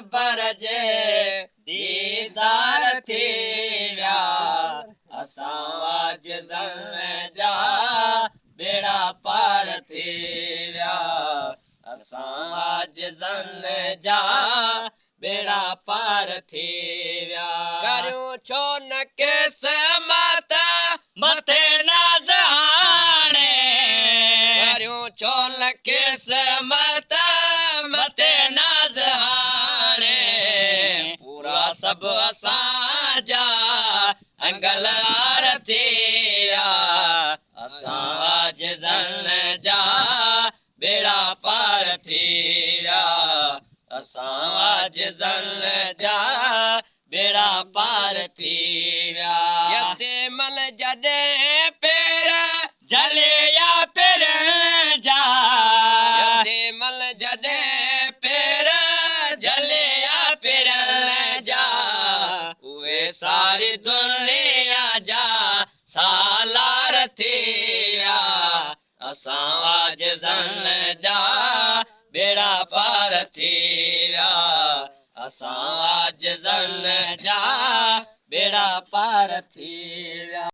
دلبر جي ديدار ٿي ويا. اسان عاجزن جا ٻيڙا پار ٿي ويا. اسان عاجزن جا ٻيڙا پار ٿي ويا. ڪريون ڇو نه قسمت مٿي ناز هاڻي. ڪريون ڇو نه قسمت مٿي ناز هاڻي. پورا سڀ اسان جا انگل آر ٿي ويا. اسان عاجزن جا ٻيڙا پار ٿي ويا. اسان عاجزن جا ٻيڙا پار ٿي ويا. يتيمن جڏهن پير جهليا پيرن جا. يتيمن جڏهن پير جهليا پيرن جا. اهي ساري دنيا جا سالار ٿي ويا. اسان عاجزن جا ٻيڙا پار ٿي ويا. اسان عاجزن جا ٻيڙا پار ٿي ويا.